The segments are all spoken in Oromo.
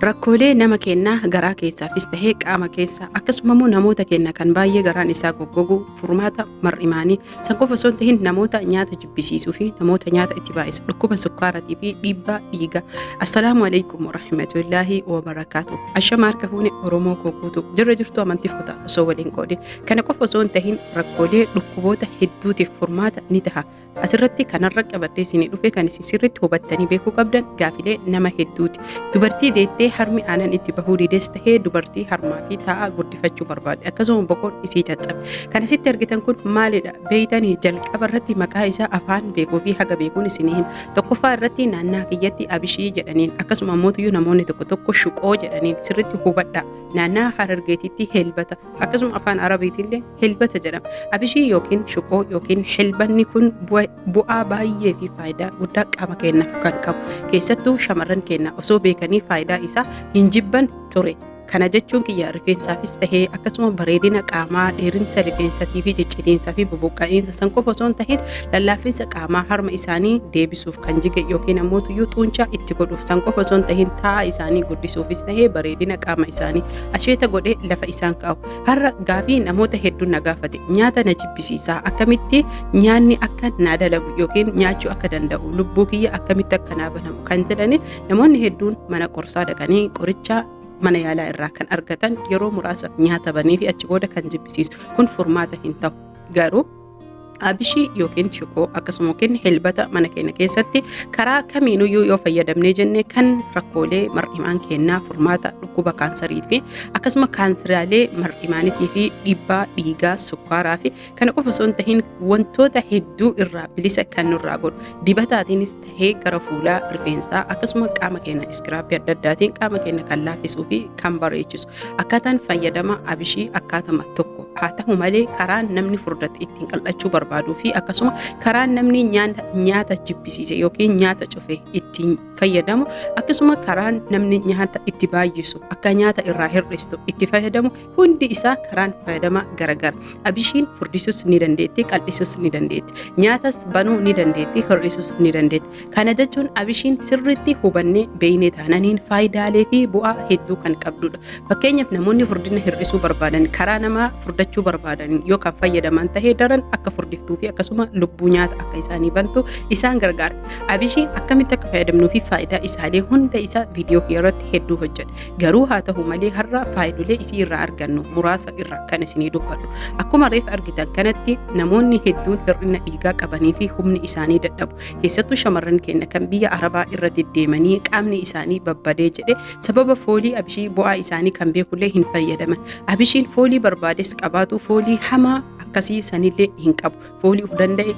Rakkoolee nama keennaa garaa keessaafis tahee qaama keessa akkasuma immoo namoota keenna kan baay'ee garaan isaa goggogu furmaata mar'imaanii san qofa osoo hin tahin namoota nyaata jibbisiisuu fi namoota nyaata itti baay'isu dhukkuba sukkaaratii fi dhiibbaa dhiigaa. Assalaamu alaikum warahmatullaahi wabarakaatu. Ashama harka fuune Oromoo koo guutuu jirra jirtu amantiif kutaa osoo waliin qoodin. Kana qofa osoo hin tahin rakkoolee dhukkuboota hedduutiif furmaata ni taha. Asirratti kanarra qabadhee isinii dhufe kan isin sirriitti hubattanii beekuu qabdan gaafilee nama hedduuti. Dubartii deettee harmi aanan itti bahuu dides tahee dubartii harmaa fi taa'aa guddifachuu barbaadde akkasuma boqoon isii caccabe. Kan asitti argitan kun maalidha? Beeytanii jalqaba irratti maqaa isaa afaan beekuu fi haga beekuun isinii hima. Tokkoffaa irratti naannaa kiyyatti abishii jedhaniin akkasuma ammoo namoonni tokko tokko shuqoo jedhaniin sirriitti hubadhaa. Naannaa Harargeetitti helbata akkasuma afaan Arabiitillee helbata jedhama. Abishii yookiin shuqoo yookiin helbanni kun bu'aa baay'ee fi faayidaa guddaa qaama keenyaaf kan qabu. Keessattuu shamarran keenya osoo beekanii faayidaa isaa hin jibban ture. Kana jechuun kiyya rifeensaafis tahee akkasuma bareedina qaamaa, dheerinsa rifeensatii fi ciccitiinsa fi bubuqqa'iinsa san qofa osoo hin tahin lallaafinsa qaamaa harma isaanii deebisuuf kan jige yookiin ammoo tuyyuu xuuncaa itti godhuuf san qofa osoo hin tahin taa'aa isaanii guddisuufis tahee bareedina qaama isaanii asheeta godhee lafa isaan kaa'u. Har'a gaafii namoota hedduun na gaafate nyaata na jibbisiisaa akkamitti nyaanni akka naa dalagu yookiin nyaachuu akka danda'u lubbuu kiyya akkamitti akka naa banamu kan jedhani namoonni hedduun mana qorsaa dhaqanii qoricha mana yaalaa irraa kan argatan yeroo muraasaaf nyaata banii fi achi booda kan jibbisiisu kun furmaata hin ta'u. Garuu abishii yookiin shiqoo akkasuma yookiin helbata mana keenya keessatti karaa kamiinuyyuu yoo fayyadamnee jenne kan rakkoolee mar'imaan keenyaa furmaata dhukkuba kaansarii fi akkasuma kaanseraalee mar'imaanitii fi dhiibbaa dhiigaa sukkaaraa fi kana qofa osoo hin tahin wantoota hedduu irraa bilisa kan nurraa godhu dibataatiinis tahee gara fuulaa rifeensaa akkasuma qaama keenya iskiraappii adda addaatiin qaama keenya kan laaffisuu fi kan bareechisu akkaataan fayyadama abishii akkaatama tokko haa ta'u malee karaan namni furdate ittiin qal'achuu barbaaduu fi akkasuma karaan namni nyaata jibbisiise yookiin nyaata cufe ittiin fayyadamu akkasuma karaan namni nyaata itti baay'isu akka nyaata irraa hir'istu itti fayyadamu hundi isaa karaan fayyadama garagara. Abishiin furdisus ni dandeetti, qal'isus ni dandeetti. Nyaatas banuu ni dandeetti, hir'isus ni dandeetti. Kana jechuun abishiin sirriitti hubannee beeynee taananiin faayidaalee fi bu'aa hedduu kan qabdudha. Fakkeenyaaf namoonni furdina hir'isuu barbaadan karaa namaa furdachuu barbaadan yoo kan fayyadaman ta'ee daran akka furdiftuu fi akkasuma lubbuu nyaata akka isaanii bantu isaan gargaarti. Abishiin akkamitti akka fayyadamnuu fi faayidaa isaalee hunda isaa viidiyoo kiyya irratti hedduu hojjedha. Garuu haa ta'u malee har'a faayidolee isii irraa argannu muraasa irra kan isinii dubbadhu. Akkuma reef argitan kanatti namoonni hedduun hir'ina dhiigaa qabanii fi humni isaanii dadhabu. Keessattuu shamarran keenya kan biyya Arabaa irra deddeemanii qaamni isaanii babbadee jedhe sababa foolii abishii bu'aa isaanii kan beekullee hin fayyadaman. Abishiin foolii barbaades qabaatu foolii hamaa akkasii sanillee hin qabu. Foolii of danda'e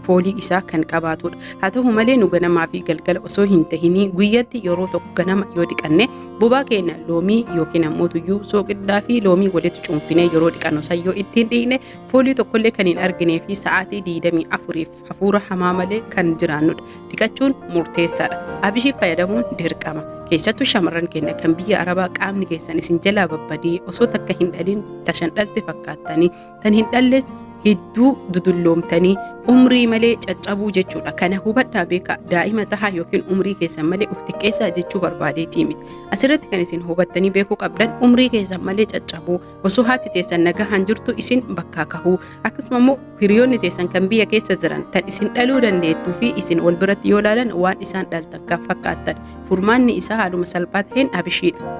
foolii isaa kan qabaatudha. Haa ta'u malee nu ganamaa fi galgala osoo hin tahinii guyyatti yeroo tokko ganama yoo dhiqanne bobaa keenya loomii yookiin ammoo tuyyuu sooqiddaa fi loomii walitti cuunfinee yeroo dhiqannu san yoo ittiin dhiqne foolii tokkollee kan hin arginee fi sa'aatii 24f hafuura hamaa malee kan jiraannudha. Dhiqachuun murteessaadha. Abishii fayyadamuun dirqama. Keessattuu shamarran keenya kan biyya Arabaa qaamni keessan isin jalaa babbadee osoo takka hin dhalin tashan dhalte fakkaattanii tan hin dhalles hedduu dudulloomtanii umrii malee caccabuu jechuudha. Kana hubadhaa beekaa daa'ima tahaa yookiin umrii keessan malee of xiqqeessaa jechuu barbaadeetii miti. Asirratti kan isin hubattanii beekuu qabdan umrii keessan malee caccabuu osoo haati teessan nagahaan jirtu isin bakkaa kahuu akkasuma immoo hiriyoonni teessan kan biyya keessa jiran tan isin dhaluu dandeettuu fi isin wal biratti yoo ilaalan waan isaan dhaltan kan fakkaattan furmaanni isaa haaluma salphaa ta'een abishiidha.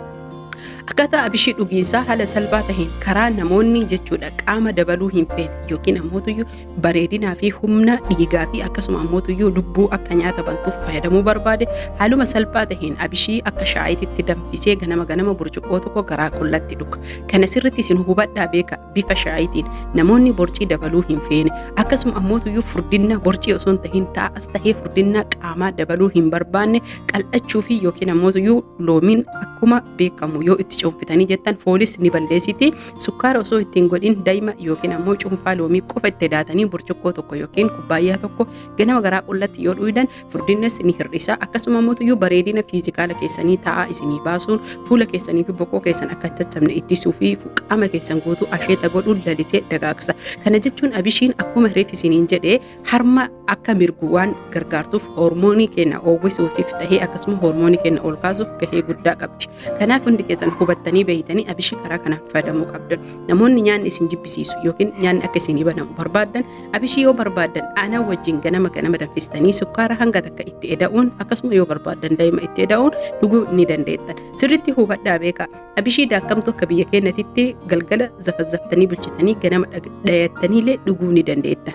Akkaataa abishii dhugiinsaa haala salphaa ta'een karaa namoonni jechuudha qaama dabaluu hin feene yookiin ammootuyyuu bareedinaa fi humna dhiigaa fi akkasuma ammootuyyuu lubbuu akka nyaata bantuuf fayyadamuu barbaade haaluma salphaa ta'een abishii akka shaayiitti danfisee ganama ganama burcuqqoo tokko garaa qullatti dhuga. Kana sirriitti isin hubadhaa beeka bifa shaayiitiin namoonni borcii dabaluu hin feene akkasuma ammootuyyuu furdinna borcii osoo hin tahin taa'as tahee furdinna qaamaa dabaluu hin barbaanne qal'achuu fi yookiin ammootuyyuu loomiin akkuma beekamu yoo itti cuunfitanii jettan foolis ni balleessiti. Sukkaara osoo ittiin godhin daa'ima yookiin ammoo cuunfaa loomii qofa itti daatanii burcuqqoo tokko yookiin kubbaayyaa tokko ganama garaa qullatti yoo dhuydan furdinnas ni hir'isa. Akkasuma ammoo bareedina fiizikaala keessanii taa'aa isinii baasuun fuula keessanii fi boqoo keessan akka hin caccabne ittisuu fi qaama keessan guutuu asheeta godhuun lalisee dagaagsa. Kana jechuun abishiin akkuma reef isiniin jedhee harma akka mirgu waan gargaartuuf hormoonii keenya oowwisuufis tahee akkasuma hormoonii keenya ol kaasuuf gahee guddaa qabdi. isaati. Kanaaf hundi keessan hubattanii beeytanii abishii karaa kanaan fayyadamuu qabdan. Namoonni nyaanni isin jibbisiisu yookiin nyaanni akka isinii banamu barbaaddan abishii yoo barbaaddan aanan wajjin ganama ganama danfistanii sukkaara hanga takka itti eda'uun akkasuma yoo barbaaddan daa'ima itti eda'uun dhuguu ni dandeettan. Sirriitti hubadhaa beekaa. Abishii daakkamtu akka biyya keenyatitti galgala zafazzaftanii bulchitanii ganama dhayattaniillee dhuguu ni dandeettan.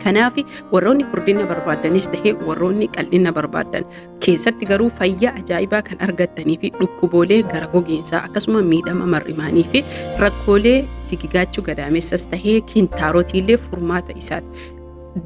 Kanaaf warroonni furdina barbaaddanis ta'ee warroonni qal'ina barbaaddan keessatti garuu fayyaa ajaa'ibaa kan argattanii fi dhukkuboolee gara gogiinsaa akkasuma miidhama mar'imaanii fi rakkoolee sigigaachuu gadaamessas tahee kintaarotiillee furmaata isaati.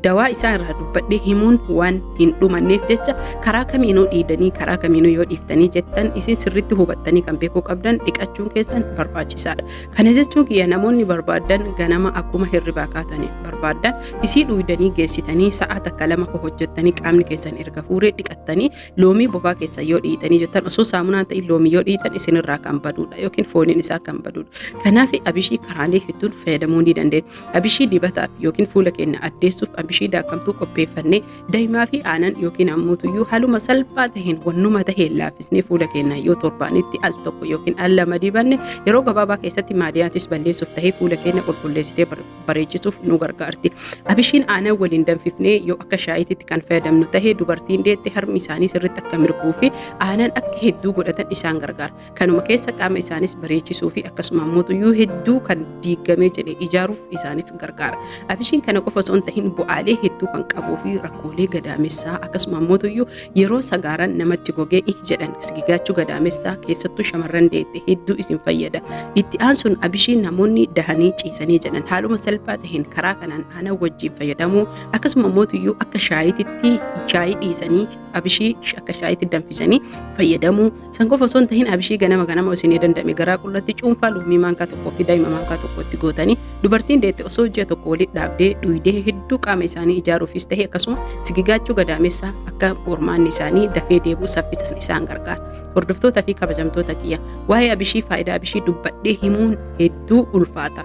Dawaa isaa irraa dubbadhee himuun waan hin dhumanneef jecha karaa kamiinuu dhiidanii karaa kamiinuu yoo dhiiftanii jettan isin sirriitti hubattanii kan beekuu qabdan dhiqachuun keessan barbaachisaadha. Kana jechuun kiyya namoonni barbaaddan ganama akkuma hirribaa kaatanii barbaaddan isii dhuydanii geessitanii sa'a takka lama hojjettanii qaamni keessan erga fuuree dhiqattanii loomii bobaa keessan yoo dhiitanii jettan osoo saamunaan ta'in loomii yoo dhiitan isinirraa kan baduudha yookiin fooniin isaa kan baduudha. Kanaaf abishii karaalee hedduun fayyadamuu ni dandeenya. Abishii dibataaf yookiin fuula keenya addeessuuf abishii daakamtuu qopheeffannee daa'imaa fi aanan yookiin ammuutuyyuu haaluma salphaa taheen wannuma taheen laaffisnee fuula keenya yoo torbaanitti al tokko yookiin al lama dibanne yeroo gabaabaa keessatti maadiyaatis balleessuuf tahee fuula keenya qulqulleessitee bareechisuuf nu gargaarti. Abishiin aanan waliin danfifnee yoo akka shaayiitti kan fayyadamnu tahee dubartiin deette harmi isaanii sirriitti akka mirguu fi aanan akka hedduu godhatan isaan gargaara. Kanuma keessa qaama isaanis bareechisuu fi akkasuma ammoo hedduu kan diigamee jedhe ijaaruuf isaaniif gargaara. Abishiin kana qofa osoo hin tahin bu'aalee hedduu kan qabuu fi rakkoolee gadaamessaa akkasuma ammoo yeroo sagaaran namatti gogee jedhan sigigaachuu gadaamessaa keessattuu shamarran deette hedduu isin fayyada. Itti aansuun abishiin namoonni dahanii ciisanii jedhan haaluma salphaa taheen karaa kanaan aanan wajjin fayyadamuu akkasuma ammoo akka shaayiitti shaayii dhiisanii abishii akka shaayiitti danfisanii fayyadamuu san qofa osoo hin tahin abishii ganama ganama isinii danda'ame garaa qullatti cuunfaa loomii maankaa tokkoo fi daa'ima maankaa tokko itti gootanii dubartiin deette osoo ji'a tokko walitti dhaabdee dhuydee hedduu qaama isaanii ijaaruufis ta'e akkasuma sigigaachuu gadaamessaa akka hormaanni isaanii dafee deebi'u saffisaan isaan gargaara. Hordoftoota fi kabajamtoota kiyya waa'ee abishii faayidaa abishii dubbadhee himuun hedduu ulfaata.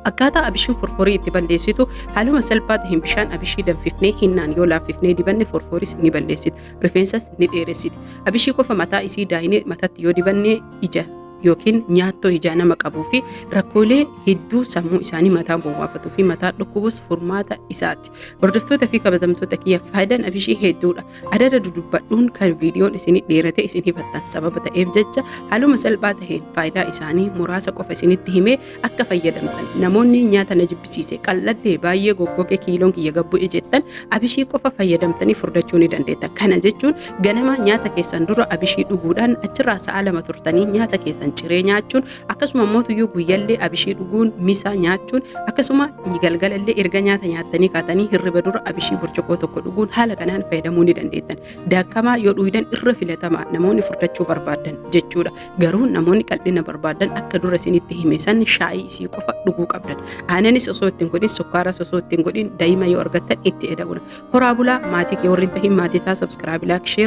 Akkaataa abishiin forforii itti balleessitu haaluma salphaa ta'een bishaan abishii danfifnee hinnaan yoo laaffifnee dibanne forforis ni balleessiti. Rifeensas ni dheeressiti. Abishii qofa mataa isii daayinee matatti yoo dibanne ija yookiin nyaattoo ijaa nama qabuu fi rakkoolee hedduu sammuu isaanii mataa bowwaafatuu fi mataa dhukkubus furmaata isaati. Hordoftoota fi kabajamtoota kiyya faayidaan abishii hedduudha. Adada dudubbadhuun kan viidiyoon isin dheerate isin hifattan sababa ta'eef jecha haaluma salphaa ta'een faayidaa isaanii muraasa qofa isinitti himee akka fayyadamtan namoonni nyaata na jibbisiise qal'adhee baay'ee goggoge kiiloon kiyya gabbu'e jettan abishii qofa fayyadamtanii furdachuu ni dandeettan. Kana jechuun ganama nyaata keessan dura abishii dhuguudhaan achirraa sa'a lama turtanii nyaata keessan ciree nyaachuun akkasuma immoo tuyyuu guyyallee abishii dhuguun misaa nyaachuun akkasuma galgalallee erga nyaata nyaattanii kaatanii hirriba dura abishii burcuqqoo tokko dhuguun haala kanaan fayyadamuu ni dandeettan. Daakamaa yoo dhugdan irra filatamaa namoonni furdachuu barbaadan jechuudha. Garuu namoonni qal'ina barbaadan akka dura isinitti hime san shaayii isii qofa dhuguu qabdan. Aananis osoo ittiin godhin sukkaaras osoo ittiin godhin daa'ima yoo argattan itti eda'uudha. Horaa bulaa maatii kee warri hin tahin maatii taa subscribe like share.